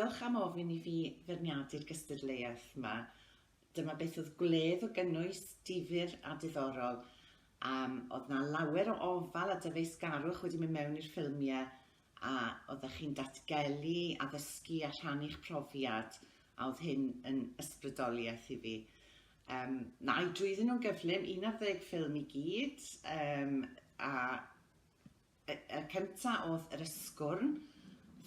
Diolch am ofyn i fi feirniadu'r gystadleuaeth 'ma. Dyma beth oedd gwledd o gynnwys, difyr a diddorol. Um, oedd 'na lawer o ofal a dyfeisgarwch wedi mynd mewn i'r ffilmiau a oeddech chi'n datgelu, addysgu a rhannu'ch profiad a oedd hyn yn ysbrydoliaeth i fi. Um, na i drwyddyn nhw'n gyflym, 11 ffilm i gyd, um, a y, y cynta oedd Yr Ysgwrn,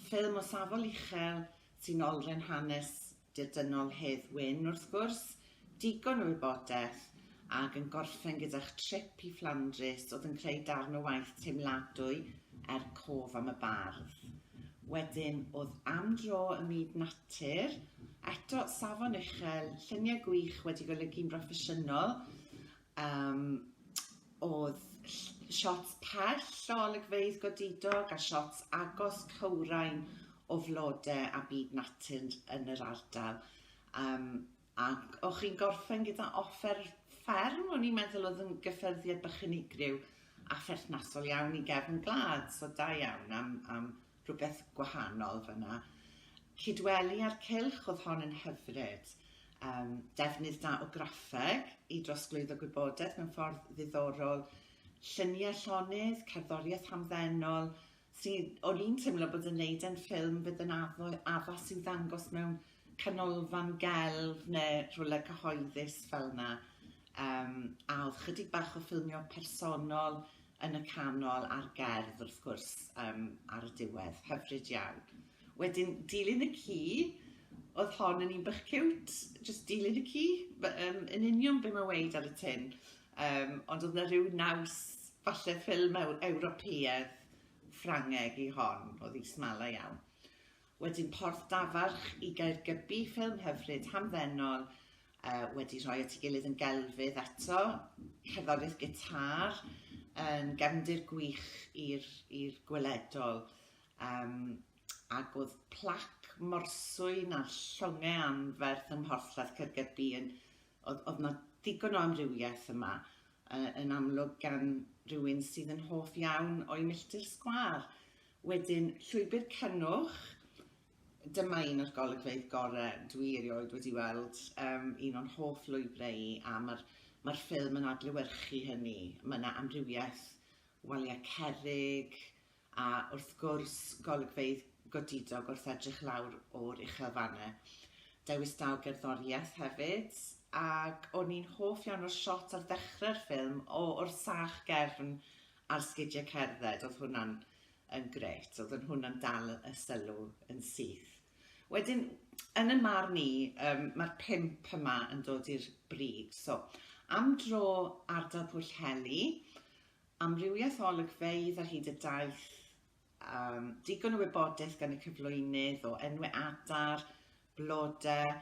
ffilm o safon uchel sy'n olrhain hanes dirdynnol Hedd Wyn wrth gwrs, digon o wybodaeth ac yn gorffen gyda'ch trip i Fflandrys oedd yn creu darn o waith teimladwy er cof am y bardd. Wedyn oedd Am Dro ym Myd Natur, eto safon uchel, lluniau gwych wedi golygu'n broffesiynol, um, oedd shots pell o olygfeydd godidog a shots agos cywrain o flode a byd natur yn yr ardal. Um, ac o'ch chi'n gorffen gyda offer fferm, o'n i'n meddwl oedd yn gyffyrddiad bach unigryw a pherthnasol iawn i gefn gwlad, so da iawn am, am rhywbeth gwahanol fyna. Cydweli a'r cylch, oedd hon yn hyfryd. Um, defnydd da o graffeg i drosglwyddo gwybodaeth mewn ffordd ddiddorol, lluniau llonydd, cerddoriaeth hamddenol, sydd, o'n i'n teimlo bod yn neud e'n ffilm fydd yn addo, addas i'w ddangos mewn canolfan gelf neu rhywle cyhoeddus fel yna. Um, a oedd chydig bach o ffilmio personol yn y canol a'r gerdd wrth gwrs um, ar y diwedd, hyfryd iawn. Wedyn, dilyn y ci, oedd hon yn un bach cute, just dilyn y ci, um, yn union be mae'n weid ar y tin. Um, ond oedd yna rhyw naws, falle ffilm Ewropeaidd Ffrangeg i hon, oedd hi smala iawn. Wedyn Porth Dafarch i Gaergybi, ffilm hyfryd, hamddenol, uh, wedi rhoi at ei gilydd yn gelfydd eto, cerddoriaeth gitar yn gefndir gwych i'r gweledol. Um, ac oedd plac morswyn a llongau anferth ym Mhorthladd Caergybi yn, oedd, oedd na ddigon o amrywiaeth yma, uh, yn amlwg gan rhywun sydd yn hoff iawn o'i milltir sgwâr. Wedyn, Llwybr Cynnwch, dyma un o'r golygfeydd gorau dwi erioed wedi weld, um, un o'n hoff lwybrau i, a mae'r mae ffilm yn adlewyrchu hynny. Mae yna amrywiaeth waliau cerrig, a wrth gwrs golygfeydd godidog wrth edrych lawr o'r uchelfannau. Dewis da o gerddoriaeth hefyd, ac o'n i'n hoff iawn o'r shot ar ddechrau'r ffilm o, o'r sach gefn a'r sgidiau cerdded, oedd hwnna'n yn grêt, oedd yn hwnna'n dal y sylw yn syth. Wedyn, yn y marn i, um, mae'r pump yma yn dod i'r brig. So, am dro ardal Pwllheli, amrywiaeth o olygfeydd ar hyd y daith, um, digon o wybodaeth gan y cyflwynydd o enwau adar, blodau,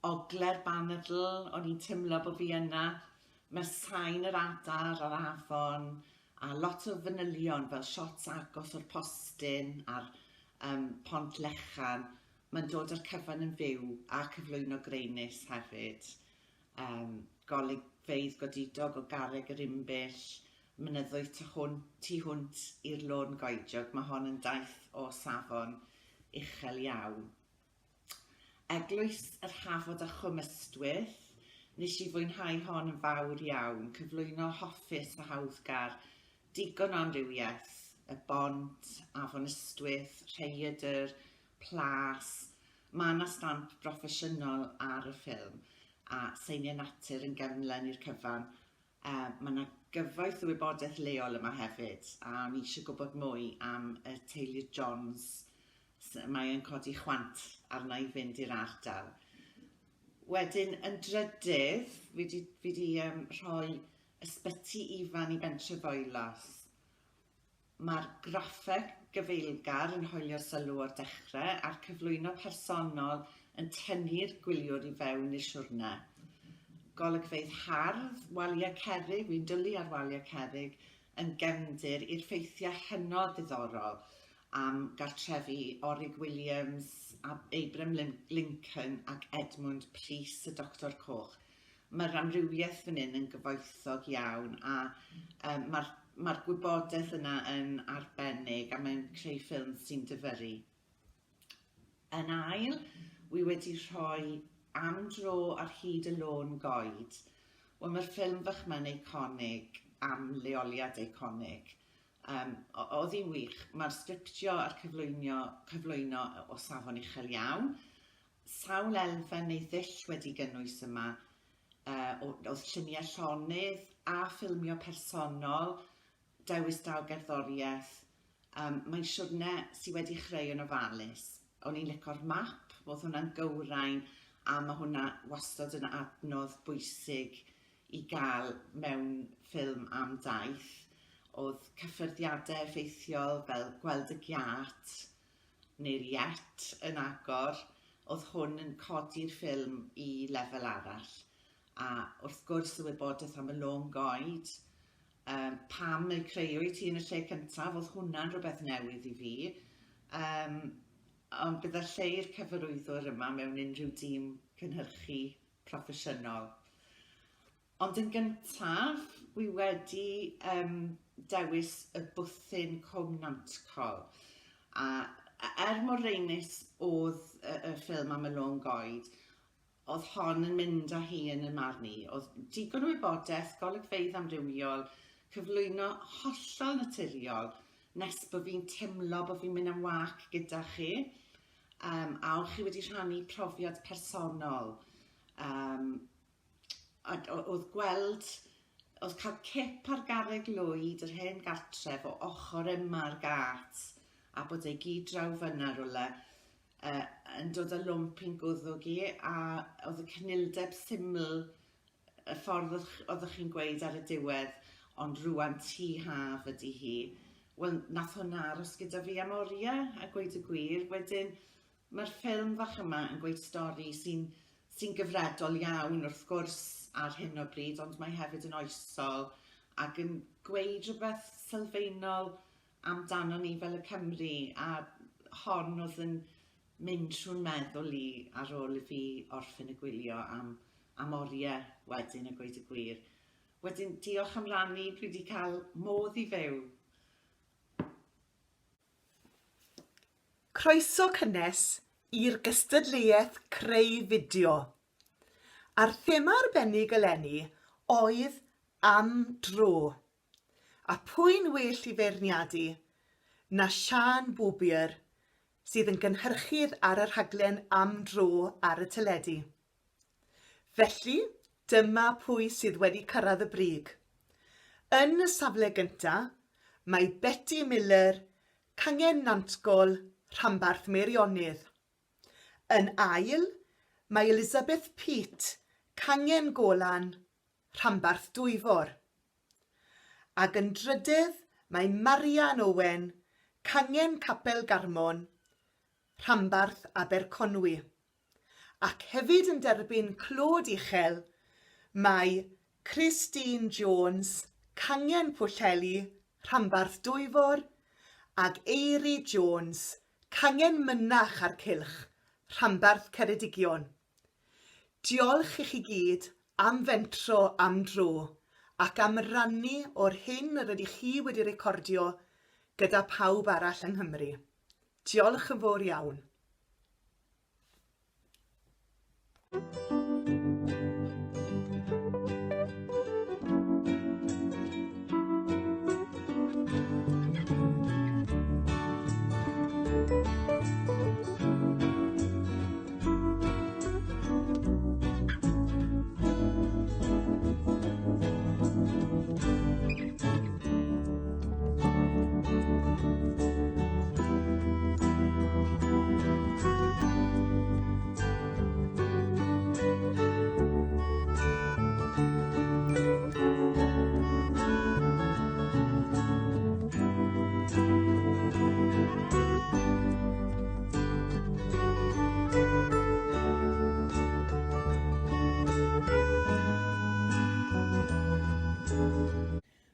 ogle'r banadl, o'n i'n teimlo bod fi yna. Mae sain yr adar a'r afon, a lot o fanylion fel shots agos o'r postyn a'r um, pont lechan. Mae'n dod â'r cyfan yn fyw a cyflwyno graenus hefyd. Um, golygfeydd godidog o garreg yr imbyll, mynyddoedd tu hwnt, tu hwnt i'r lôn goediog. Mae hon yn daith o safon uchel iawn. Eglwys yr Hafod a Chwm Ystwyth. Nes i fwynhau hon yn fawr iawn. Cyflwyno hoffus a hawddgar. Digon o amrywiaeth. Y Bont, Afon Ystwyth, Rhaeadr, Plas. Mae yna stamp broffesiynol ar y ffilm a seiniau natur yn gefnlen i'r cyfan. Uh, mae yna gyfoeth o wybodaeth leol yma hefyd, a o'n i eisiau gwybod mwy am y teulu Johns. Mae e'n codi chwant arna i fynd i'r ardal. Wedyn, yn drydydd, fi wedi, fi wedi um, rhoi ysbyty Ifan i Bentre Foelos. Mae'r graffeg gyfeillgar yn hoelio'r sylw o'r dechrau a'r cyflwyno personol yn tynnu'r gwyliwr i fewn i'r siwrne. Golygfeydd hardd, waliau cerrig, fi'n dwlu ar waliau cerrig, yn gefndir i'r ffeithiau hynod ddiddorol am gartrefi Orig Williams, Abraham Lincoln ac Edmund Prys y Doctor Coch. Mae'r amrywiaeth fan hyn yn gyfoethog iawn a um, mae'r mae gwybodaeth yna yn arbennig a mae'n creu ffilm sy'n dyfyru. Yn ail, wi wedi rhoi Am Dro ar Hyd y Lôn Goed. Wel, mae'r ffilm fach 'ma'n eiconig am leoliad eiconig. Um, oedd hi'n wych. Mae'r sgriptio a'r cyflwynio, cyflwyno o safon uchel iawn. Sawl elfen neu ddull wedi gynnwys yma. Uh, oedd lluniau llonydd a ffilmio personol, dewis da o gerddoriaeth. Um, mae'n siwrne sydd wedi chreu yn ofalus. O'n i'n lico'r map, oedd hwnna'n gywrain a mae hwnna wastad yn adnodd bwysig i gael mewn ffilm am daith. Oedd cyffyrddiadau effeithiol fel gweld y giât neu'r iet yn agor, oedd hwn yn codi'r ffilm i lefel arall. A wrth gwrs y wybodaeth am y lôn goed, um, pam y creuwyd hi yn y lle cyntaf, oedd hwnna'n rhywbeth newydd i fi. Um, ond bydda lle i'r cyfarwyddwr yma mewn unrhyw dîm cynhyrchu proffesiynol. Ond yn gyntaf, wi wedi um, dewis y bwthyn Cwm Nantcol. A er mor reinus oedd y, y ffilm am y lôn goed, oedd hon yn mynd â hi yn y marn i. Oedd digon o wybodaeth, golygfeydd amrywiol, cyflwyno hollol naturiol, nes bod fi'n teimlo bod fi'n mynd am wac gyda chi. Um, a o'ch chi wedi rhannu profiad personol. Um, a oedd gweld, oedd cael cip ar garreg lwyd yr hen gartref o ochr yma'r gât a bod ei gyd draw fyna rwle uh, yn dod â lwmp i'n gwddwg i a oedd y cynildeb syml y ffordd oeddech chi'n gweud ar y diwedd ond rwan tŷ haf ydy hi. Wel, nath hwnna aros gyda fi am oriau a gweud y gwir. Wedyn, mae'r ffilm fach yma yn gweud stori sy'n sy'n gyfredol iawn wrth gwrs ar hyn o bryd, ond mae hefyd yn oesol ac yn gweud rhywbeth sylfaenol amdano ni fel y Cymry a hon oedd yn mynd trwy'n meddwl i ar ôl i fi orffen y gwylio am, am oriau wedyn a gweud y gwir. Wedyn diolch am rannu, dwi wedi cael modd i fyw. Croeso cynnes i'r gystadleuaeth creu fideo. A'r thema arbennig eleni oedd Am Dro. A pwy'n well i feirniadu na Siân Boobier sydd yn gynhyrchydd ar y rhaglen Am Dro ar y teledu. Felly, dyma pwy sydd wedi cyrraedd y brig. Yn y safle gynta, mae Betty Miller, Cangen Nantgol, Rhanbarth Meirionnydd. Yn ail, mae Elizabeth Peate, Cangen Golan, Rhanbarth Dwyfor. Ac yn drydedd mae Marian Owen, Cangen Capel Garmon, Rhanbarth Aberconwy. Ac hefyd yn derbyn clod uchel mae Christine Jones, Cangen Pwllheli, Rhanbarth Dwyfor, ag Eiry Jones, Cangen Mynach a'r Cylch, Rhanbarth Ceredigion. Diolch i chi gyd am fentro am dro ac am rannu o'r hyn yr ydych chi wedi recordio gyda phawb arall yng Nghymru. Diolch yn fawr iawn.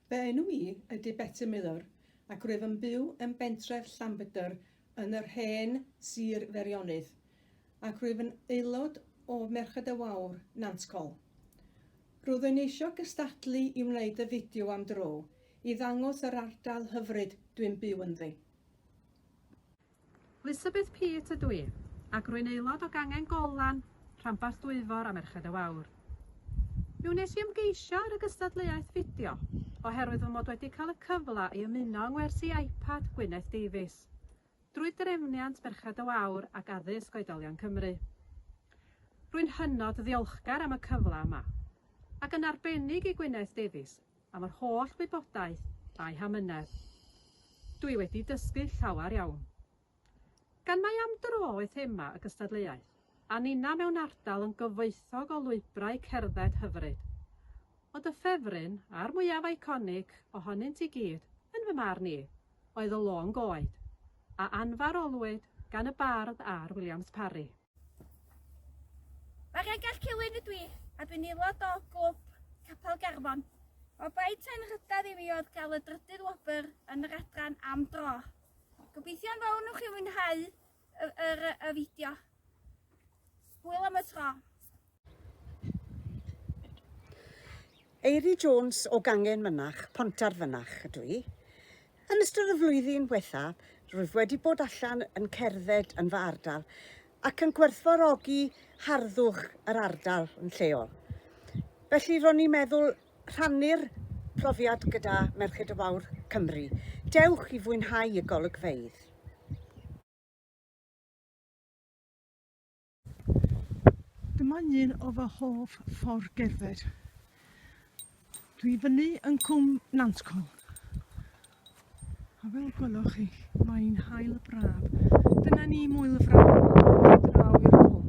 Fy enw i ydy Betty Miller ac rwyf yn byw yn bentref Llanbedr yn yr hen Sir Feirionnydd ac rwyf yn aelod o Merched y Wawr, Nantcol. Roeddwn eisiau cystadlu i wneud y fideo am dro i ddangos yr ardal hyfryd dwi'n byw ynddi. Elizabeth Peate ydw i. ac rwy'n aelod o gangen Golan, Rhanbarth Dwyfor a Merched y Wawr. Mi wnes i ymgeisio ar y gystadleuaeth fideo oherwydd fy mod wedi cael y cyfle i ymuno yng ngwersi iPad Gwyneth Davies drwy drefniant Merched y Wawr ac Addysg Oedolion Cymru. Rwy'n hynod ddiolchgar am y cyfle yma, ac yn arbennig i Gwyneth Davies am yr holl wybodaeth a'i hamynedd. Dwi wedi dysgu llawer iawn. Gan mai am dro oedd thema y gystadleuaeth, a ninna mewn ardal yn gyfoethog o lwybrau cerdded hyfryd. Ond y ffefryn, a'r mwyaf eiconig ohonynt i gyd, yn fy marn i, oedd y Lôn Goed, a anfarwolwyd gan y bardd R. Williams Parry. Marian Gallcelyn ydw i, a dwi'n aelod o Glwb Capel Garfon. O baent anrhydedd i mi oedd gael y drydydd wobr yn yr adran am dro. Gobeithio'n fawr newch chi fwynhau y, y, y fideo. Hwyl am y tro. Eiry Jones o Gangen Mynach, Pontarfynach ydw i. Yn ystod y flwyddyn wetha, rwyf wedi bod allan yn cerdded yn fy ardal ac yn gwerthfawrogi harddwch yr ardal yn lleol. Felly ro'n i'n meddwl rhannu'r profiad gyda Merched y Wawr Cymru. Dewch i fwynhau y golygfeydd. Dyma un o fy hoff ffordd gerdded. Dwi fyny yn Cwm Nantcol. A fel gwelwch chi, mae'n haul braf. Dyna ni Moel y Fran, draw i'r cwm.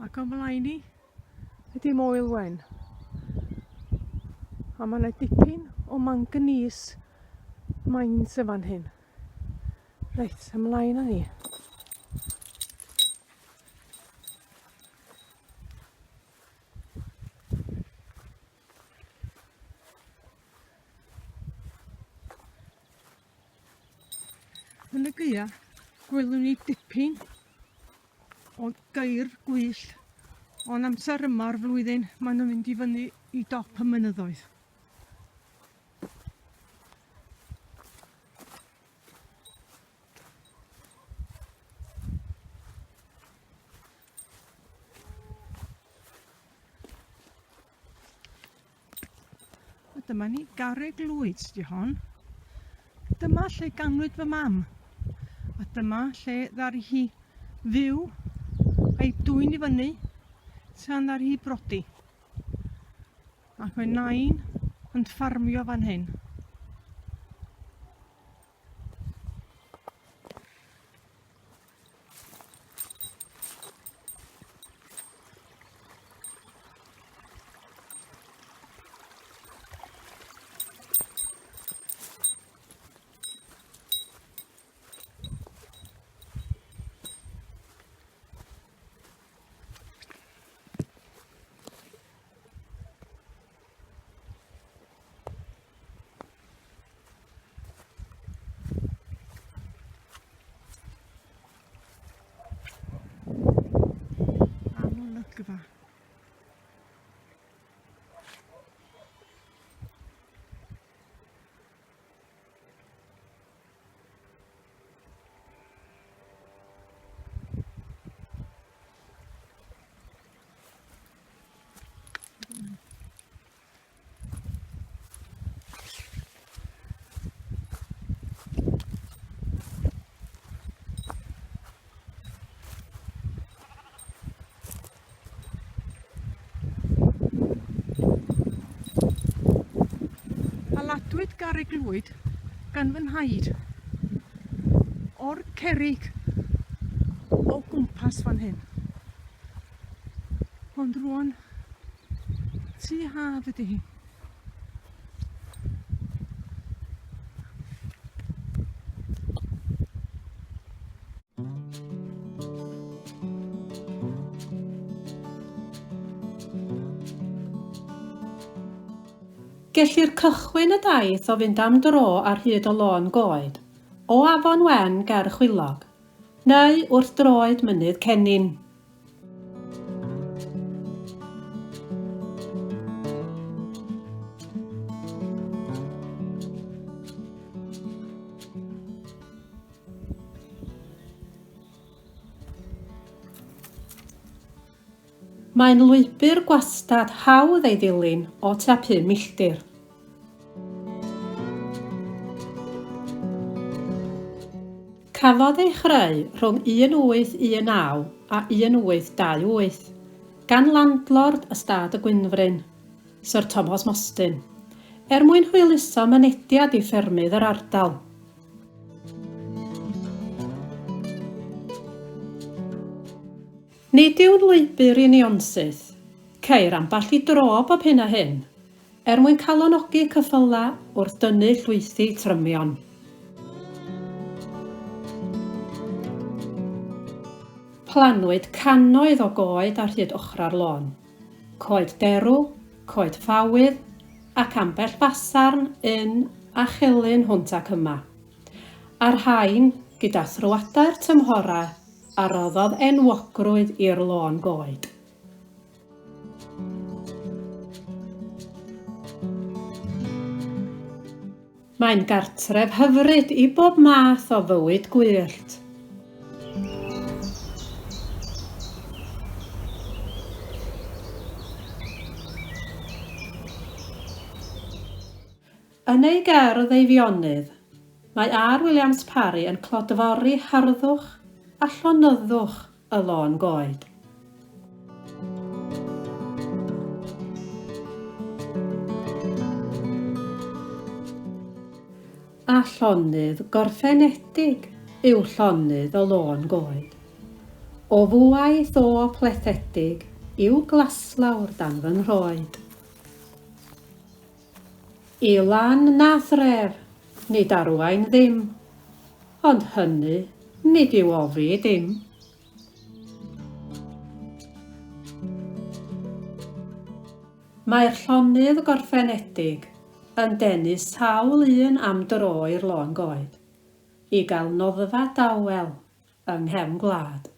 Ac o'n flaen i ydy Moel Wen. A mae yna dipyn o manganese mines yn fan hyn. Reit, ymlaen â ni. Yn y gaea, gwelwn ni dipyn o geirf gwyllt, ond amser yma o'r flwyddyn maen nhw'n mynd i fyny i dop y mynyddoedd. A dyma ni, Garreg Lwyd di hon. Dyma lle ganwyd fy mam. A dyma lle ddaru hi fyw a'i dwyn i fyny tan ddaru hi brodi. Ac mae nain yn ffarmio fan hyn. Am olygfa. Aladwyd Garreg Lwyd gan fy nhaid o'r cerrig o gwmpas fan hyn. Ond rwan Tŷ haf ydy hi. Gellir cychwyn y daith o fynd am dro ar hyd y lôn goed, o Afon Wen ger Chwilog, neu wrth droed Mynydd Cennin. Mae'n lwybr gwastad hawdd ei ddilyn o tua 5 milltir. Cafodd ei chreu rhwng 1819 a 1828 gan landlord ystâd y Gwynfryn, Syr Tomos Mostyn, er mwyn hwyluso mynediad i ffermydd yr ardal. Nid yw'n lwybr unionsyth, ceir ambell i dro bob hyn a hyn, er mwyn calonogi ceffylau wrth dynnu llwythi trymion. Plannwyd cannoedd o goed ar hyd ochrau'r lôn, coed derw, coed ffawydd, ac ambell basarn, ynn a chelyn hwnt ac yma. A'r rhain, gyda throadau'r tymhorau, a roddodd enwogrwydd i'r lôn goed. Mae'n gartref hyfryd i bob math o fywyd gwyllt. Yn ei gerdd Eifionydd, mae R. Williams Parry yn clodfori harddwch a llonyddwch y lôn goed. A llonydd gorffenedig yw llonydd y lôn goed. O fuaith o plethedig yw glaslawr dan fy nhroed. I lan na thref, nid arwain ddim, ond hynny nid yw ofi dim. Mae'r llonydd gorffenedig yn denu sawl un am dro i'r lôn goed, i gael noddfa dawel yng nghefn gwlad.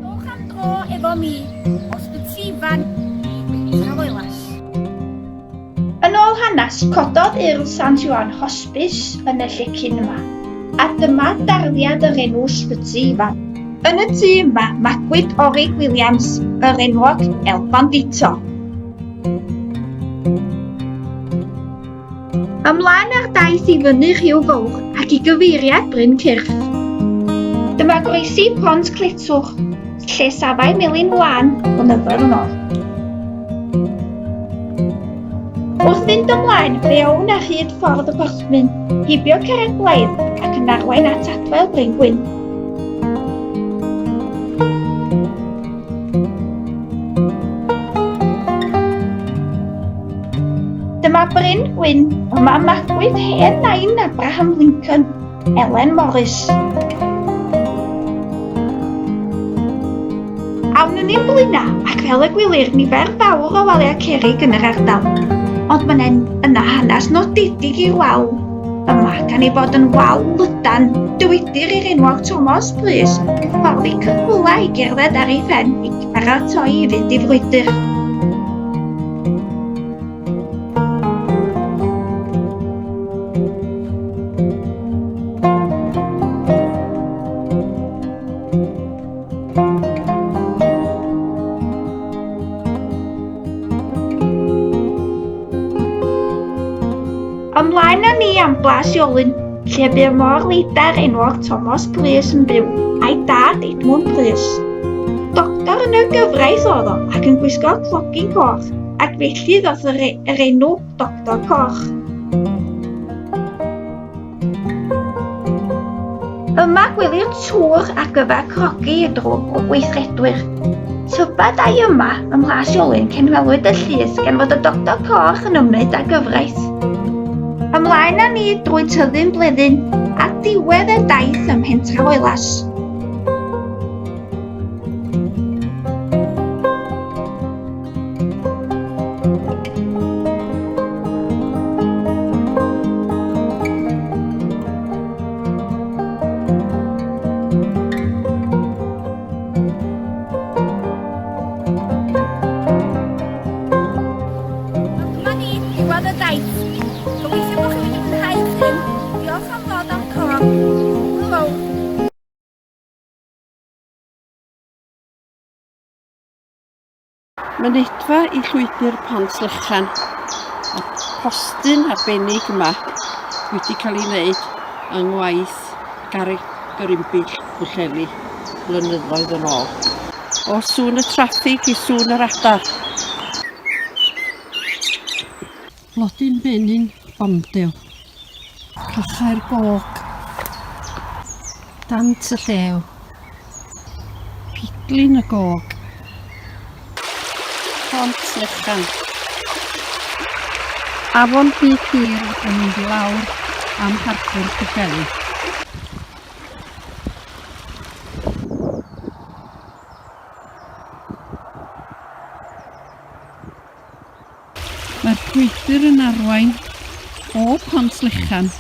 Dowch am dro efo mi o Sbyty Ifan i Bentref Oelas. Yn ôl hanes, cododd Urdd Sant Ioan hosbis yn y llecyn yma, a dyma darddiad yr enw Sbyty Ifan. Yn y tŷ yma, magwyd Orig Williams, yr enwog El Bandito. Ymlaen ar daith i fyny Rhiw Fawr ac i gyfeiriad Bryn Cyrff. Dyma groesi Pont Cletwch, lle safai Melin Wlân blynyddoedd yn ôl. Wrth fynd ymlaen, fe awn ar hyd ffordd y Porthmyn, heibio Carreg Blaidd ac yn arwain at adfail Bryn Gwyn. Dyma Bryn Gwyn, yma magwyd hen nain Abraham Lincoln, Ellen Morris. Awn yn ein blaenau ac fel y gwelir nifer fawr o waliau cerrig yn yr ardal, ond mae'n yna hanes nodedig i'r wal yma gan ei bod yn wal lydan, dywedir i'r enwog Tomos Prys hyfforddi ceffylau i gerdded ar ei phen i baratoi i fynd i frwydr. Ymlaen â ni am Blas Iolyn, lle bu'r môr-leidr enwog Tomos Prys yn byw, a'i dad Edmwnd Prys. Doctor yn y gyfraith oedd o ac yn gwisgo clogyn coch, ac felly ddoth yr, e, yr enw Doctor Coch. Yma gwelir tŵr ar gyfer crogi y drwg o gweithredwyr. Tybed ai yma ym Mhlas Iolyn cynwelwyd y llys gan fod y Doctor Coch yn ymwneud â gyfraith. Ymlaen â ni drwy tyddyn Bleddyn a diwedd y daith ym Mhentref Oelas. y daith. Gobeithio bod chi wedi mwynhau eich hun. Diolch am ddod am côr. Hwyl fawr. Mynedfa i llwybr Pont Lychan a'r postyn arbennig yma wedi cael ei wneud yng ngwaith Garreg yr Imbill Pwllheli blynyddoedd yn ôl. O sŵn y traffig i sŵn yr adar. Blodyn menyn bondew. Clychau'r gog. Dant y llew. Piglin y gog. Pont Lechan. Afon Rhyd Hir yn mynd i lawr am harbwr Pwllheli. Mae'r llwybr yn arwain o Pont Lechan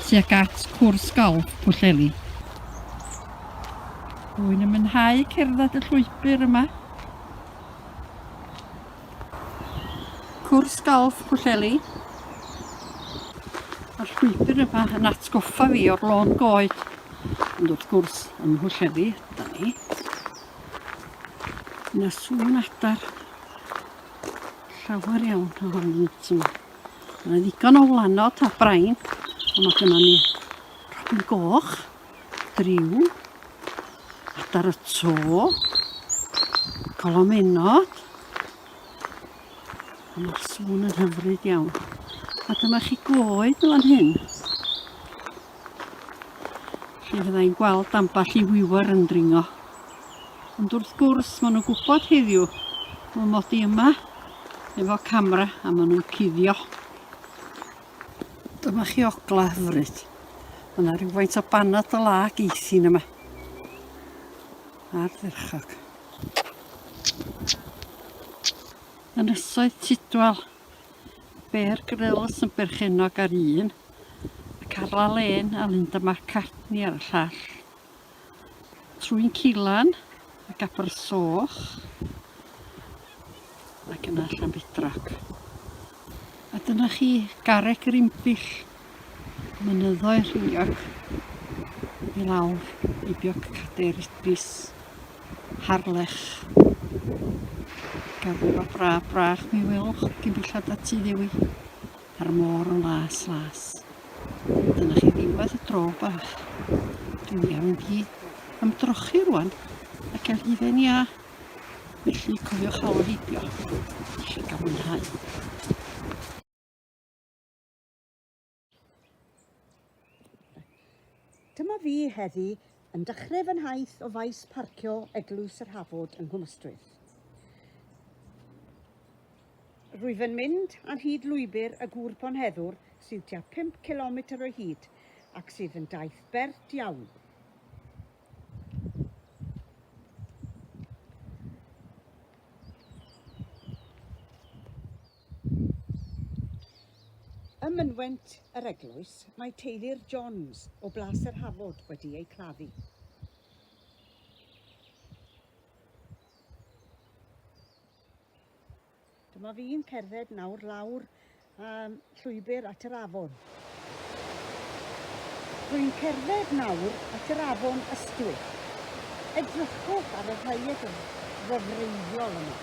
tuag at Cwrs Golff Pwllheli. Rwy'n yn mwynhau cerdded y llwybr yma. Cwrs Golff Pwllheli. Mae'r llwybr yma yn atgoffa fi o'r lôn goed. Ond wrth gwrs, ym Mhwllheli, da ni. Yna sŵn adar. Llawer iawn ohonynt yma. Mae yna ddigon o wlanod a brain, ond mae gynnon ni robin goch, dryw, adar y to, colomenod. A mae'r sŵn yn hyfryd iawn. A dyma chi goed yn fan hyn. Lle fydda i'n gweld ambell i wiwer yn dringo. Ond wrth gwrs, maen nhw'n gwybod heddiw fy mod i yma efo camera a maen nhw'n cuddio. Dyma chi ogla hyfryd. Mae yna rhywfaint o banad o lag eithin yma. Ardderchog. Ynysoedd Tudwal. Bear Grylls yn berchennog ar un, a Carla Lane a Linda McCartney ar y llall. Trwy'n Cilan ac Abersoch ac yna Llanbedrog. A dyna chi garreg yr imbill, mynyddoedd Rhiniog i lawr heibio Cader Idris, Harlech. Gafel o braf brach mi welwch gyn bellad â Tŷ Ddewi. A'r môr yn las las. Dyna chi ddiwedd y dro bach. Dwi'n i mynd i ymdrochi rwan a cael hufen iâ. Felly cofiwch alw heibio i chi gael mwynhau. Dyma fi heddi yn dechrau fy nhaith o faes parcio Eglwys yr Hafod yng Nghwm Ystwyth. Rwyf yn mynd ar hyd lwybr y Gŵr Bonheddwr sydd tua 5 km o hyd ac sydd yn daith bert iawn. Ym mynwent yr eglwys mae teulu'r Johns o Blas yr Hafod wedi eu claddu. Dyma fi'n cerdded nawr lawr um, llwybr at yr afon. Rwy'n cerdded nawr at yr afon Ystwyth. Edrychwch ar y rhaeadr wefreiddiol yma.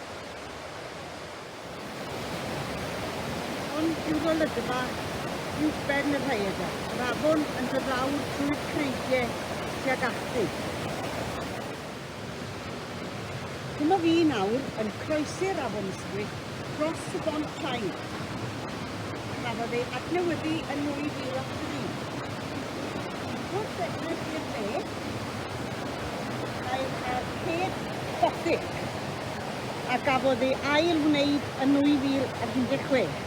Hon yw'r olygfa uwchben y rhaeadr, yr afon yn dod lawr trwy'r creigiau tuag ati. Dyma fi nawr yn croesi'r Afon Ystwyth dros y Bont Tair. Cafodd ei adnewyddu yn 2003. Wrth edrych i'r dde, mae'r arcêd Gothic a gafodd ei ail-wneud yn 2016.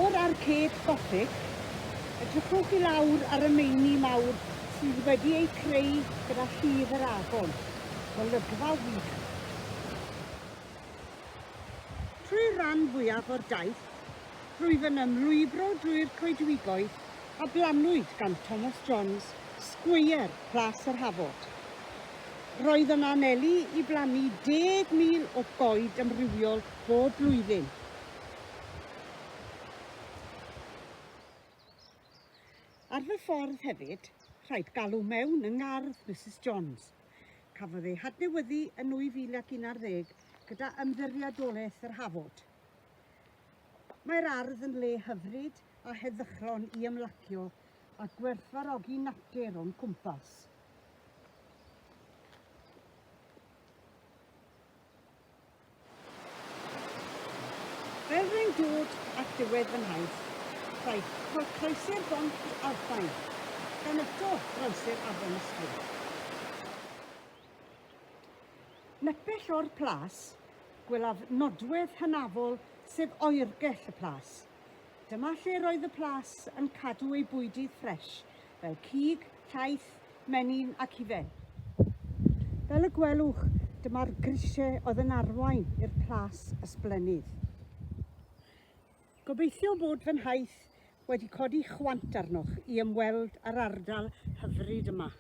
O'r arcêd Gothic, edrychwch i lawr ar y meini mawr sydd wedi eu creu gyda llif yr afon. Golygfa wych! Trwy'r rhan fwyaf o'r daith, rwyf yn ymlwybro drwy'r coedwigoedd a blannwyd gan Thomas Johns, sgweier Plas yr Hafod. Roedd yn anelu i blannu 10,000 o goed amrywiol bob blwyddyn. Ar fy ffordd hefyd, rhaid galw mewn yng ngardd Misus Johns. Cafodd ei hadnewyddu yn 2011 gyda Ymddiriedolaeth yr Hafod. Mae'r ardd yn le hyfryd a heddychlon i ymlacio a gwerthfawrogi natur o'n cwmpas. Fel rwy'n dod at ddiwedd fy nhaith, rhaid croesi'r bont Alpine, gan eto groesi'r afon Ystwyth. Nepell o'r plas, gwelaf nodwedd hynafol sef oergell y plas. Dyma lle roedd y plas yn cadw ei bwydydd ffresh, fel cig, llaeth, menyn ac hufen. Fel y gwelwch, dyma'r grisiau oedd yn arwain i'r plas ysblennydd. Gobeithio bod fy nhaith wedi codi chwant arnoch i ymweld â'r ardal hyfryd yma.